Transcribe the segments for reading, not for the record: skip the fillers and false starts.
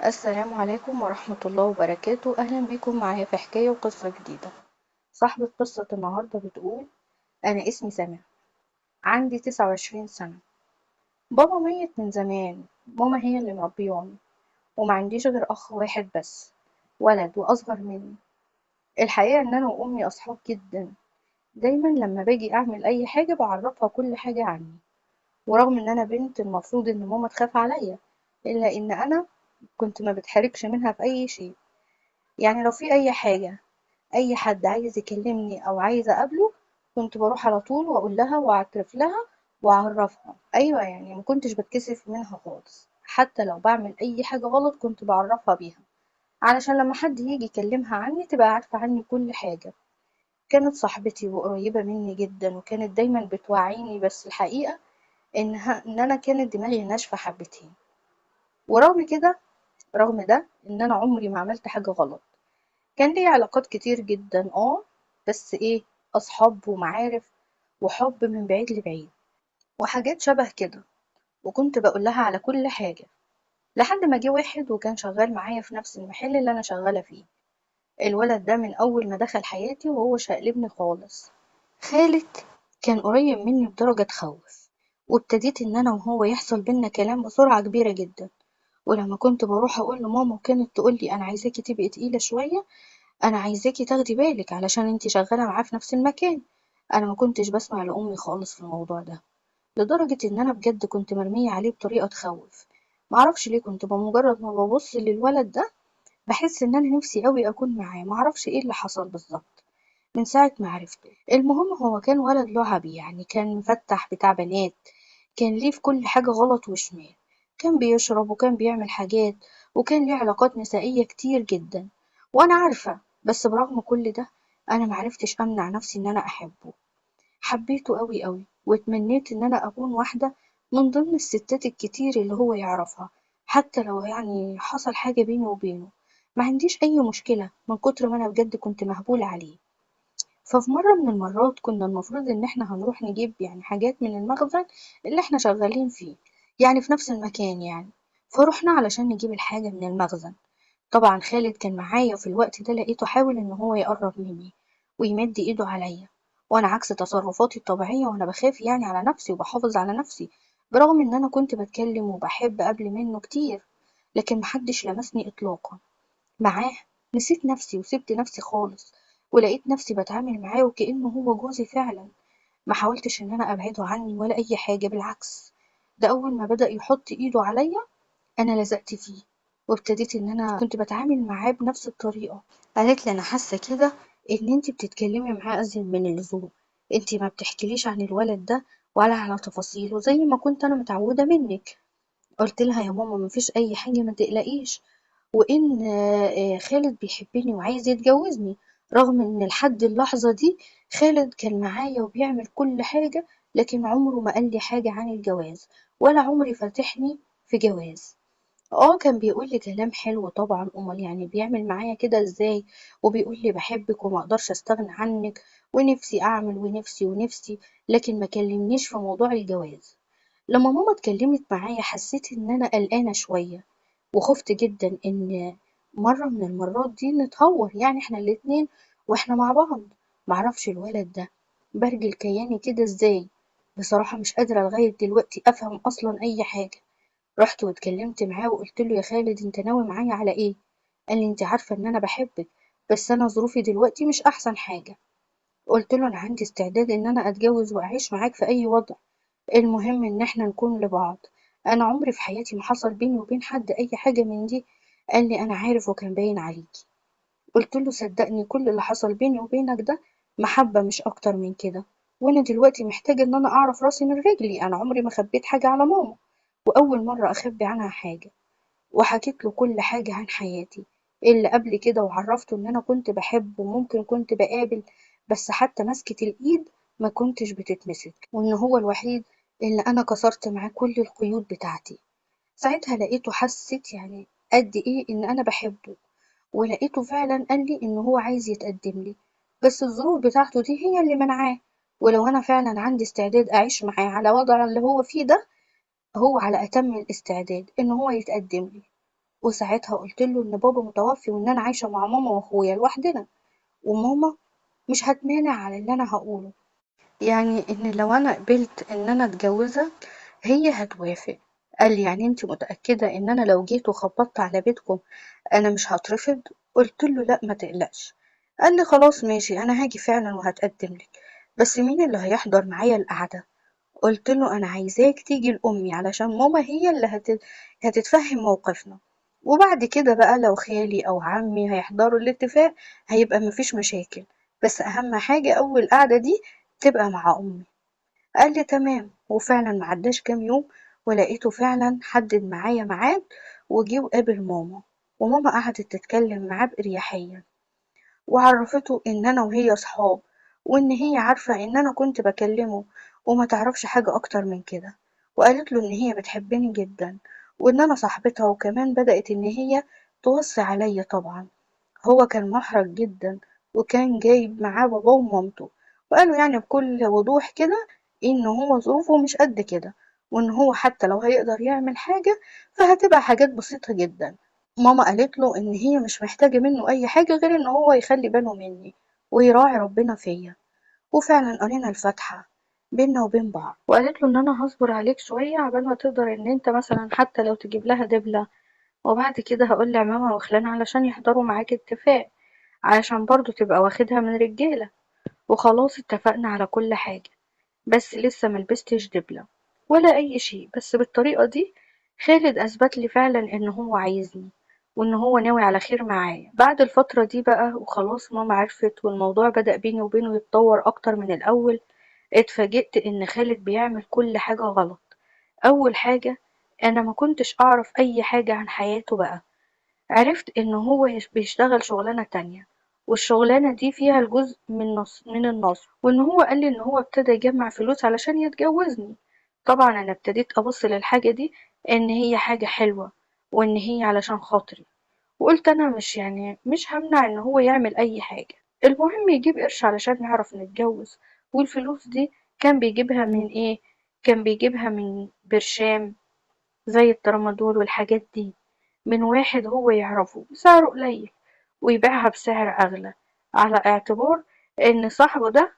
السلام عليكم ورحمة الله وبركاته. أهلا بكم معايا في حكاية وقصة جديدة. صاحبة قصة النهاردة بتقول: أنا اسمي سامع، عندي 29 سنة، بابا ميت من زمان، ماما هي اللي مربياني، وما عنديش غير أخ واحد بس، ولد وأصغر مني. الحقيقة إن أنا وأمي أصحاب جدا، دايما لما باجي أعمل أي حاجة بعرفها كل حاجة عني، ورغم إن أنا بنت المفروض إن ماما تخاف عليا، إلا إن أنا كنت ما بتحرجش منها في أي شيء. يعني لو في أي حاجة، أي حد عايز يكلمني أو عايز أقابله، كنت بروح على طول وأقول لها وأعترف لها وأعرفها. أيوة، يعني ما كنتش بتكسف منها خالص، حتى لو بعمل أي حاجة غلط كنت بعرفها بيها، علشان لما حد يجي يكلمها عني تبقى عارفة عني كل حاجة. كانت صاحبتي وقريبة مني جدا، وكانت دايما بتوعيني، بس الحقيقة إن أنا كانت دماغي ناشفة حبتين. ورغم كده، رغم ده إن أنا عمري ما عملت حاجة غلط. كان لي علاقات كتير جدا، بس إيه، أصحاب ومعارف وحب من بعيد لبعيد وحاجات شبه كده، وكنت بقول لها على كل حاجة. لحد ما جه واحد وكان شغال معايا في نفس المحل اللي أنا شغالة فيه. الولد ده من أول ما دخل حياتي وهو شقلبني خالص. خالد كان قريب مني بدرجة تخوف، وابتديت إن أنا وهو يحصل بينا كلام بسرعة كبيرة جدا. ولما كنت بروح أقول لماما وكانت تقول لي أنا عايزاكي تبقي تقيلة شوية، أنا عايزاكي تاخدي بالك علشان انتي شغالة معاه في نفس المكان. أنا ما كنتش بسمع لأمي خالص في الموضوع ده، لدرجة إن أنا بجد كنت مرمية عليه بطريقة تخوف. معرفش ليه كنت بمجرد ما ببص للولد ده بحس إن أنا نفسي قوي أكون معاه، معرفش إيه اللي حصل بالظبط من ساعة ما عرفته. المهم هو كان ولد لعبي، يعني كان مفتح بتاع بنات، كان ليه في كل حاجة غلط وشمال، كان بيشرب وكان بيعمل حاجات، وكان ليه علاقات نسائية كتير جدا، وأنا عارفة. بس برغم كل ده أنا معرفتش أمنع نفسي إن أنا أحبه. حبيته قوي قوي، واتمنيت إن أنا أكون واحدة من ضمن الستات الكتير اللي هو يعرفها، حتى لو يعني حصل حاجة بيني وبينه ما عنديش أي مشكلة، من كتر ما أنا بجد كنت مهبولة عليه. ففي مرة من المرات كنا المفروض إن إحنا هنروح نجيب يعني حاجات من المخزن اللي إحنا شغالين فيه، يعني في نفس المكان يعني. فروحنا علشان نجيب الحاجة من المخزن. طبعا خالد كان معايا في الوقت ده، لقيته حاول إن هو يقرب مني ويمد إيده عليا، وأنا عكس تصرفاتي الطبيعية، وأنا بخاف يعني على نفسي وبحافظ على نفسي، برغم إن أنا كنت بتكلم وبحب قبل منه كتير، لكن محدش لمسني إطلاقا. معاه نسيت نفسي وسبت نفسي خالص، ولقيت نفسي بتعامل معاه وكأنه هو جوزي فعلا. ما حاولتش إن أنا أبعده عني ولا أي حاجة، بالعكس ده أول ما بدأ يحط إيده عليا أنا لزقت فيه، وابتديت إن أنا كنت بتعامل معاه بنفس الطريقة. قالت لي أنا حاسة كده إن أنتي بتتكلمي معاه أزيد من اللزوم، أنتي ما بتحكيليش عن الولد ده ولا على تفاصيله زي ما كنت أنا متعودة منك. قلت لها يا ماما ما فيش أي حاجة، ما تقلقيش، وإن خالد بيحبني وعايز يتجوزني، رغم إن لحد اللحظة دي خالد كان معايا وبيعمل كل حاجة، لكن عمره ما قال لي حاجة عن الجواز ولا عمري فاتحني في جواز. كان بيقول لي كلام حلو طبعا، امال يعني بيعمل معايا كده ازاي، وبيقول لي بحبك وما اقدرش استغنى عنك ونفسي اعمل ونفسي ونفسي، لكن ما كلمنيش في موضوع الجواز. لما ماما اتكلمت معايا حسيت ان انا قلقانة شوية، وخفت جدا ان مرة من المرات دي نتهور يعني احنا الاتنين واحنا مع بعض. معرفش الولد ده برجل كياني كده ازاي، بصراحة مش قادرة لغاية دلوقتي افهم اصلا اي حاجة. رحت واتكلمت معاه وقلت له يا خالد انت ناوي معايا على ايه؟ قال لي انت عارفة ان انا بحبك، بس انا ظروفي دلوقتي مش احسن حاجة. قلت له انا عندي استعداد ان انا اتجوز واعيش معاك في اي وضع، المهم ان احنا نكون لبعض. انا عمري في حياتي ما حصل بيني وبين حد اي حاجة من دي. قال لي انا عارف وكان باين عليكي. قلت له صدقني كل اللي حصل بيني وبينك ده محبة مش اكتر من كده، وانا دلوقتي محتاجة ان انا اعرف راسي من رجلي. انا عمري ما خبيت حاجة على ماما، واول مرة اخبي عنها حاجة. وحكيت له كل حاجة عن حياتي اللي قبل كده، وعرفته ان انا كنت بحب وممكن كنت بقابل، بس حتى مسكة الايد ما كنتش بتتمسك، وان هو الوحيد اللي انا كسرت معاه كل القيود بتاعتي. ساعتها لقيته حسيت يعني قد ايه ان انا بحبه، ولقيته فعلا قال لي ان هو عايز يتقدم لي، بس الظروف بتاعته دي هي اللي منعاه، ولو انا فعلا عندي استعداد اعيش معاه على وضع اللي هو فيه ده، هو على اتم الاستعداد ان هو يتقدم لي. وساعتها قلت له إن بابا متوفي وإن أنا عايشة مع ماما وأخويا لوحدنا، وماما مش هتمانع على اللي أنا هقوله، يعني إن لو أنا قبلت إن أنا أتجوزك هي هتوافق. قال لي يعني أنت متأكدة إن أنا لو جيت وخبطت على بيتكم أنا مش هترفض؟ قلت له لا ما تقلقش. قال لي خلاص ماشي، أنا هاجي فعلا وهتقدم لك، بس مين اللي هيحضر معايا القعدة؟ قلت له أنا عايزاك تيجي لأمي علشان ماما هي اللي هتتفهم موقفنا، وبعد كده بقى لو خالي أو عمي هيحضروا الاتفاق هيبقى مفيش مشاكل، بس أهم حاجة أول قعدة دي تبقى مع أمي. قال لي تمام. وفعلا ما عداش كام يوم ولقيته فعلا حدد معايا ميعاد وجي وقابل ماما، وماما قعدت تتكلم معاه بإريحية وعرفته إن أنا وهي صحاب، وإن هي عارفة إن أنا كنت بكلمه وما تعرفش حاجة أكتر من كده، وقالت له إن هي بتحبني جدا وإن أنا صاحبتها، وكمان بدأت إن هي توصي عليا. طبعا هو كان محرج جدا وكان جايب معاه باباه ومامته، وقالوا يعني بكل وضوح كده إن هو ظروفه مش قد كده، وإن هو حتى لو هيقدر يعمل حاجة فهتبقى حاجات بسيطة جدا. ماما قالت له إن هي مش محتاجة منه أي حاجة غير إن هو يخلي باله مني ويراعي ربنا فيا. وفعلا قرينا الفاتحة بينا وبين بعض، وقالت له إن أنا هصبر عليك شوية عبال ما تقدر إن أنت مثلا حتى لو تجيب لها دبلة، وبعد كده هقول لعمامها وخلانها علشان يحضروا معاك اتفاق، علشان برضو تبقى واخدها من رجالة. وخلاص اتفقنا على كل حاجة، بس لسه ملبستش دبلة ولا أي شيء. بس بالطريقة دي خالد أثبت لي فعلا إن هو عايزني وإن هو ناوي على خير معايا. بعد الفترة دي بقى وخلاص ماما عرفت والموضوع بدأ بيني وبينه يتطور أكتر من الأول، اتفاجئت إن خالد بيعمل كل حاجة غلط. أول حاجة أنا ما كنتش أعرف أي حاجة عن حياته بقى، عرفت إن هو بيشتغل شغلانة تانية، والشغلانة دي فيها الجزء من النصب، وإن هو قال لي إن هو ابتدى يجمع فلوس علشان يتجوزني. طبعا أنا ابتديت أبص للحاجة دي إن هي حاجة حلوة وإن هي علشان خاطري، وقلت أنا مش همنع إن هو يعمل أي حاجة، المهم يجيب قرش علشان نعرف نتجوز. والفلوس دي كان بيجيبها من إيه؟ كان بيجيبها من برشام زي الترامادول والحاجات دي، من واحد هو يعرفه بسعره قليل ويبيعها بسعر أغلى، على اعتبار إن صاحبه ده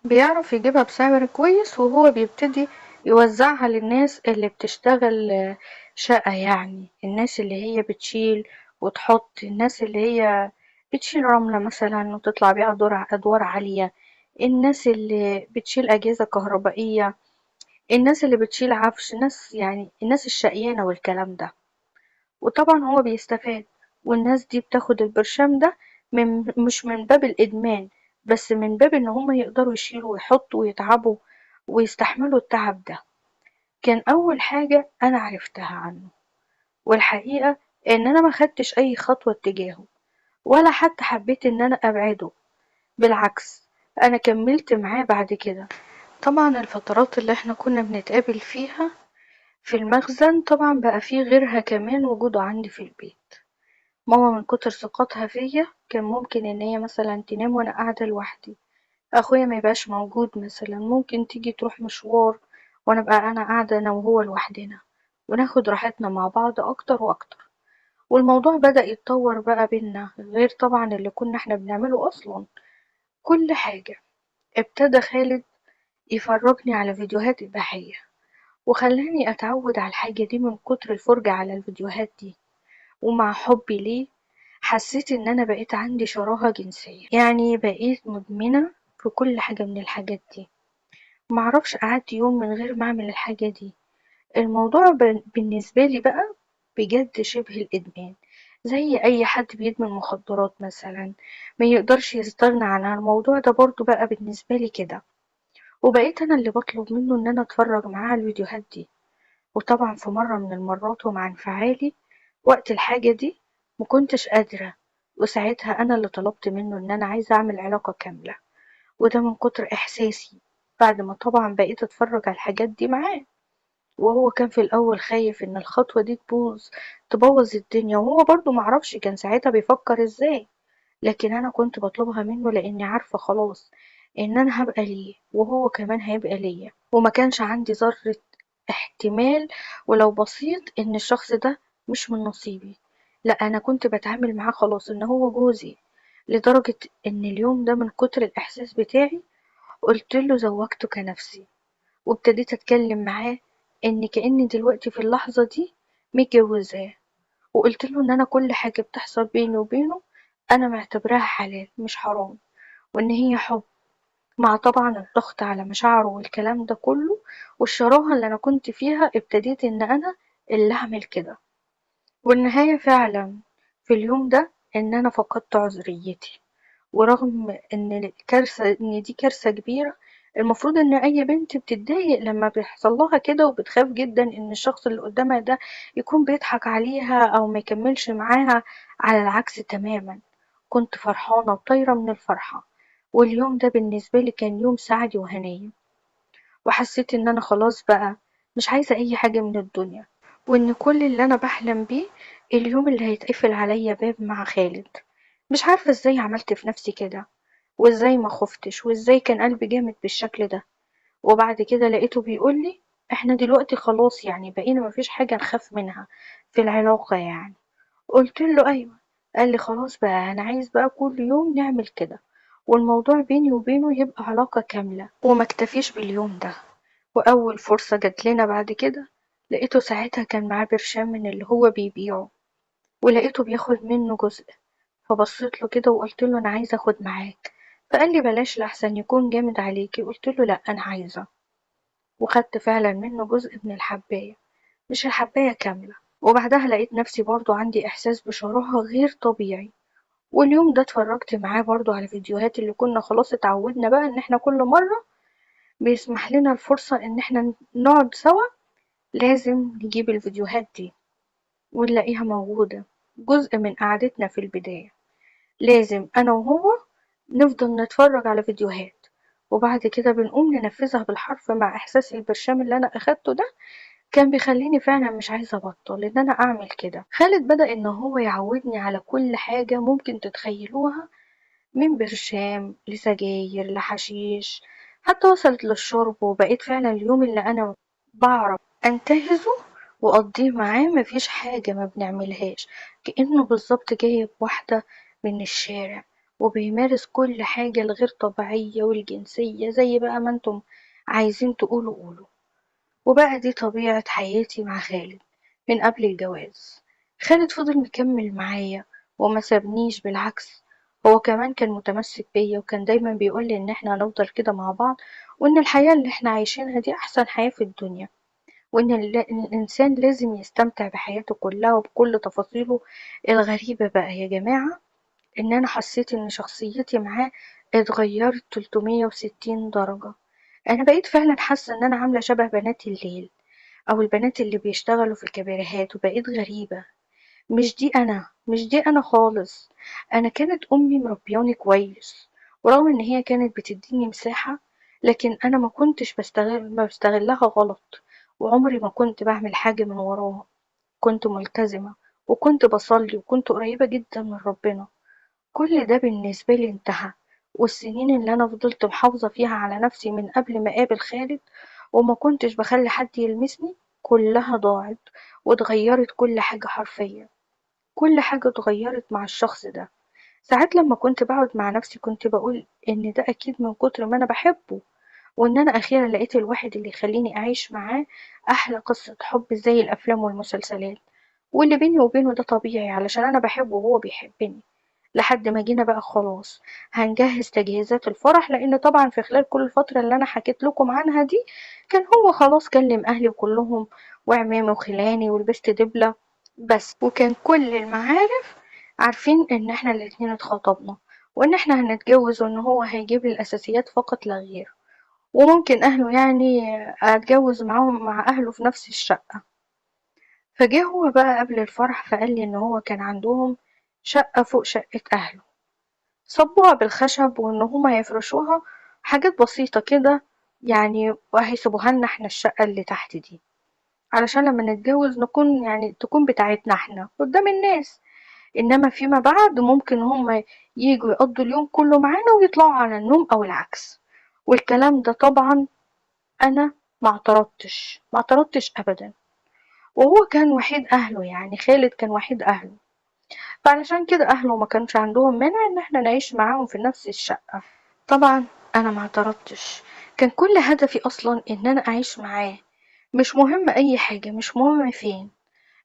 بيعرف يجيبها بسعر كويس، وهو بيبتدي يوزعها للناس اللي بتشتغل شقة، يعني الناس اللي هي بتشيل وتحط، الناس اللي هي بتشيل رملة مثلا وتطلع بيها أدوار عالية، الناس اللي بتشيل أجهزة كهربائية، الناس اللي بتشيل عفش، الناس الشقيانة والكلام ده. وطبعا هو بيستفاد، والناس دي بتاخد البرشام ده مش من باب الإدمان، بس من باب إن هم يقدروا يشيلوا ويحطوا ويتعبوا ويستحملوا التعب ده. كان أول حاجة أنا عرفتها عنه، والحقيقة إن أنا ما خدتش أي خطوة اتجاهه ولا حتى حبيت إن أنا أبعده، بالعكس أنا كملت معاه بعد كده. طبعا الفترات اللي احنا كنا بنتقابل فيها في المخزن طبعا بقى فيه غيرها كمان وجوده عندي في البيت. ماما من كتر ثقتها فيا كان ممكن ان هي مثلا تنام وانا قاعدة لوحدي، اخويا ما يبقاش موجود مثلا، ممكن تيجي تروح مشوار وانا بقى انا قاعدة انا وهو لوحدنا وناخد راحتنا مع بعض اكتر واكتر. والموضوع بدأ يتطور بقى بينا، غير طبعا اللي كنا احنا بنعمله اصلا كل حاجة. ابتدى خالد يفرجني على فيديوهات إباحية وخلاني أتعود على الحاجة دي من كتر الفرجة على الفيديوهات دي، ومع حبي ليه حسيت إن أنا بقيت عندي شراهة جنسية، يعني بقيت مدمنة في كل حاجة من الحاجات دي. معرفش أعدي يوم من غير ما أعمل الحاجة دي. الموضوع بالنسبة لي بقى بجد شبه الإدمان، زي أي حد بيدمن مخدرات مثلا ما يقدرش يستغنى عنها، الموضوع ده برضو بقى بالنسبة لي كده. وبقيت أنا اللي بطلب منه إن أنا أتفرج معاه على الفيديوهات دي. وطبعا في مرة من المرات ومع انفعالي وقت الحاجة دي مكنتش قادرة، وساعتها أنا اللي طلبت منه إن أنا عايزة أعمل علاقة كاملة، وده من كتر إحساسي بعد ما طبعا بقيت أتفرج على الحاجات دي معاه. وهو كان في الأول خايف إن الخطوة دي تبوظ الدنيا، وهو برضو معرفش كان ساعتها بيفكر إزاي، لكن أنا كنت بطلبها منه لأني عارفة خلاص إن أنا هبقى ليه وهو كمان هيبقى ليا، وما كانش عندي ذرة احتمال ولو بسيط إن الشخص ده مش من نصيبي. لا انا كنت بتعامل معاه خلاص ان هو جوزي، لدرجة ان اليوم ده من كتر الاحساس بتاعي قلت له زوجته كنفسي، وابتديت اتكلم معاه ان كأني دلوقتي في اللحظة دي متجوزاه، وقلت له ان انا كل حاجة بتحصل بيني وبينه انا معتبراها حلال مش حرام، وان هي حب، مع طبعا الضغط على مشاعره والكلام ده كله والشراهة اللي انا كنت فيها. ابتديت ان انا اللي اعمل كده، والنهاية فعلا في اليوم ده ان انا فقدت عذريتي. ورغم ان دي كارثة كبيرة، المفروض ان اي بنت بتتضايق لما بيحصل لها كده، وبتخاف جدا ان الشخص اللي قدامها ده يكون بيضحك عليها او ما يكملش معاها. على العكس تماما، كنت فرحانة وطايرة من الفرحة، واليوم ده بالنسبة لي كان يوم سعدي وهنية، وحسيت ان انا خلاص بقى مش عايزة اي حاجة من الدنيا، وان كل اللي انا بحلم بيه اليوم اللي هيتقفل عليا باب مع خالد. مش عارفة ازاي عملت في نفسي كده، وازاي ما خفتش، وازاي كان قلبي جامد بالشكل ده. وبعد كده لقيته بيقولي احنا دلوقتي خلاص بقينا مفيش حاجة نخاف منها في العلاقة قلت له ايوه. قال لي خلاص بقى انا عايز بقى كل يوم نعمل كده، والموضوع بيني وبينه يبقى علاقة كاملة، وما اكتفيش باليوم ده. وأول فرصة جات لنا بعد كده لقيته ساعتها كان معاه برشام من اللي هو بيبيعه، ولقيته بياخد منه جزء، فبصيت له كده وقلت له أنا عايزة أخد معاك، فقال لي بلاش لأحسن يكون جامد عليكي. قلت له لا أنا عايزة، وخدت فعلا منه جزء من الحباية، مش الحباية كاملة. وبعدها لقيت نفسي برضو عندي إحساس بشراهة غير طبيعي. واليوم ده اتفرجت معاه برضو على فيديوهات اللي كنا خلاص اتعودنا بقى إن احنا كل مرة بيسمح لنا الفرصة إن احنا نقعد سوا لازم نجيب الفيديوهات دي ونلاقيها موجودة جزء من قعدتنا في البداية. لازم أنا وهو نفضل نتفرج على فيديوهات، وبعد كده بنقوم ننفذها بالحرف. مع إحساس البرشام اللي أنا أخدته ده كان بيخليني فعلا مش عايزة أبطل إن أنا أعمل كده. خالد بدأ إن هو يعودني على كل حاجة ممكن تتخيلوها، من برشام لسجاير لحشيش، حتى وصلت للشرب. وبقيت فعلا اليوم اللي أنا بعرف أنتهزه وأقضيه معاه مفيش حاجة ما بنعملهاش، كأنه بالظبط جايب واحدة من الشارع وبيمارس كل حاجة الغير طبيعية والجنسية زي بقى ما انتم عايزين تقولوا قولوا. وبقى دي طبيعة حياتي مع خالد من قبل الجواز. خالد فضل مكمل معايا وما سابنيش، بالعكس هو كمان كان متمسك بيا، وكان دايما بيقولي ان احنا هنفضل كده مع بعض، وان الحياة اللي احنا عايشينها دي احسن حياة في الدنيا، وان الانسان لازم يستمتع بحياته كلها وبكل تفاصيله. الغريبة بقى يا جماعة ان انا حسيت ان شخصيتي معاه اتغيرت 360 درجة. انا بقيت فعلا حاسة ان انا عاملة شبه بنات الليل او البنات اللي بيشتغلوا في الكباريهات، وبقيت غريبة. مش دي انا، مش دي انا خالص. انا كانت امي مربياني كويس، ورغم ان هي كانت بتديني مساحة لكن انا ما كنتش ما بستغلها غلط، وعمري ما كنت بعمل حاجة من وراها. كنت ملتزمة وكنت بصلي وكنت قريبة جدا من ربنا. كل ده بالنسبة لي انتهى، والسنين اللي أنا فضلت محافظة فيها على نفسي من قبل ما أقابل خالد وما كنتش بخلي حد يلمسني كلها ضاعت واتغيرت. كل حاجة حرفيا، كل حاجة اتغيرت مع الشخص ده. ساعات لما كنت بقعد مع نفسي كنت بقول إن ده أكيد من كتر ما أنا بحبه، وإن أنا أخيرا لقيت الواحد اللي يخليني أعيش معاه أحلى قصة حب زي الأفلام والمسلسلات، واللي بيني وبينه ده طبيعي علشان أنا بحبه وهو بيحبني. لحد ما جينا بقى خلاص هنجهز تجهيزات الفرح، لأن طبعا في خلال كل الفترة اللي أنا حكيت لكم عنها دي كان هو خلاص كلم أهلي كلهم وعمامي وخلاني ولبست دبلة بس، وكان كل المعارف عارفين إن إحنا الاتنين اتخطبنا وإن إحنا هنتجوز وإن هو هيجيب لي الأساسيات فقط لا غير، وممكن أهله أتجوز معاهم مع أهله في نفس الشقة. فجه هو بقى قبل الفرح فقال لي إن هو كان عندهم شقة فوق شقة أهله، صبوها بالخشب وإن هما هيفرشوها حاجات بسيطة كده وهيسيبوها لنا إحنا الشقة اللي تحت دي، علشان لما نتجوز تكون بتاعتنا إحنا قدام الناس، إنما فيما بعد ممكن هما ييجوا يقضوا اليوم كله معانا ويطلعوا على النوم أو العكس. والكلام ده طبعا أنا ما اعترضتش أبدا. وهو كان وحيد أهله، خالد كان وحيد أهله، فعلشان كده اهله ما كانش عندهم مانع ان احنا نعيش معاهم في نفس الشقة. طبعا انا ما اعترضتش، كان كل هدفي اصلا ان انا اعيش معاه، مش مهم اي حاجة، مش مهم فين.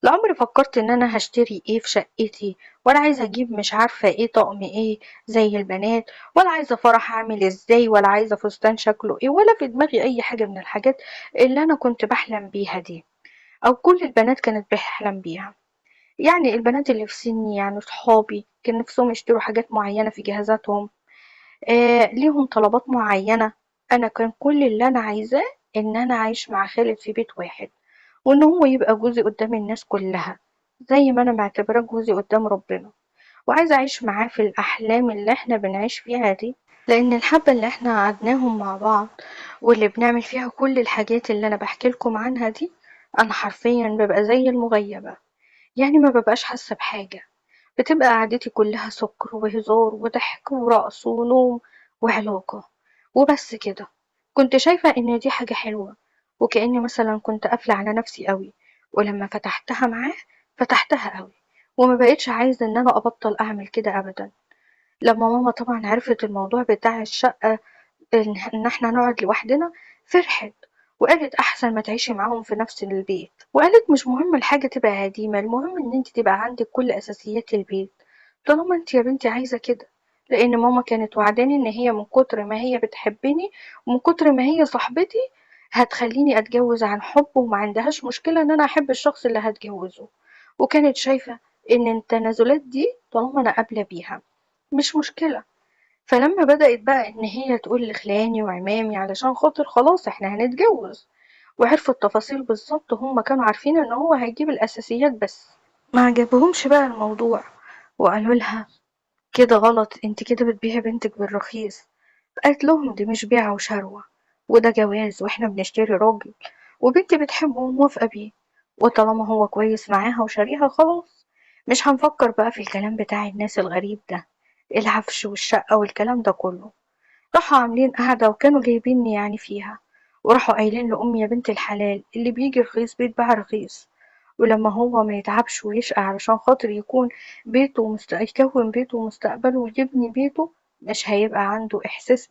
لا عمري فكرت ان انا هشتري ايه في شقتي، ولا عايزة اجيب مش عارفة ايه طقم ايه زي البنات، ولا عايزة فرح اعمل ازاي، ولا عايزة فستان شكله ايه، ولا في دماغي اي حاجة من الحاجات اللي انا كنت بحلم بيها دي، او كل البنات كانت بتحلم بيها. يعني البنات اللي في سني، يعني صحابي، كان نفسهم يشتروا حاجات معينة في جهازاتهم، ليهم طلبات معينة. أنا كان كل اللي أنا عايزاه إن أنا أعيش مع خالد في بيت واحد، وإن هو يبقى جوزي قدام الناس كلها زي ما أنا معتبراه جوزي قدام ربنا، وعايزة أعيش معاه في الأحلام اللي إحنا بنعيش فيها دي، لأن الحبة اللي إحنا قعدناهم مع بعض واللي بنعمل فيها كل الحاجات اللي أنا بحكي لكم عنها دي، أنا حرفيا ببقى زي المغيبة، يعني ما ببقاش حاسة بحاجة، بتبقى قعدتي كلها سكر وهزار وضحك ورقص ونوم وعلاقة وبس كده. كنت شايفة إن دي حاجة حلوة، وكأني مثلا كنت قافلة على نفسي قوي، ولما فتحتها معاه فتحتها قوي، وما بقتش عايزة إن أنا أبطل أعمل كده أبدا. لما ماما طبعا عرفت الموضوع بتاع الشقة إن إحنا نقعد لوحدنا، فرحت وقالت أحسن ما تعيشي معاهم في نفس البيت، وقالت مش مهم الحاجة تبقى قديمة، المهم إن انت تبقى عندك كل أساسيات البيت طالما انت يا بنتي عايزة كده. لأن ماما كانت وعداني إن هي من كتر ما هي بتحبني ومن كتر ما هي صاحبتي هتخليني أتجوز عن حب، وما عندهاش مشكلة إن أنا أحب الشخص اللي هتجوزه، وكانت شايفة إن التنازلات دي طالما أنا قابلة بيها مش مشكلة. فلما بدأت بقى إن هي تقول لخلاني وعمامي علشان خاطر خلاص إحنا هنتجوز، وعرفوا التفاصيل بالظبط، هم كانوا عارفين إن هو هيجيب الأساسيات بس، ما عجبهمش بقى الموضوع وقالوا لها كده غلط، انت كده بتبيعي بنتك بالرخيص. قالت لهم دي مش بيعة وشروة، وده جواز، واحنا بنشتري راجل وبنتي بتحبه وموافقة بيه، وطالما هو كويس معاها وشاريها خلاص، مش هنفكر بقى في الكلام بتاع الناس الغريب ده، العفش والشقة والكلام ده كله. راحوا عاملين قعدة وكانوا جايبيني يعني فيها، وراحوا قايلين لأمي يا بنت الحلال اللي بيجي رخيص بيتباع رخيص، ولما هو ما يتعبش ويشقى علشان خاطر يكون بيته يكون بيته ومستقبله ويبني بيته، مش هيبقى عنده إحساس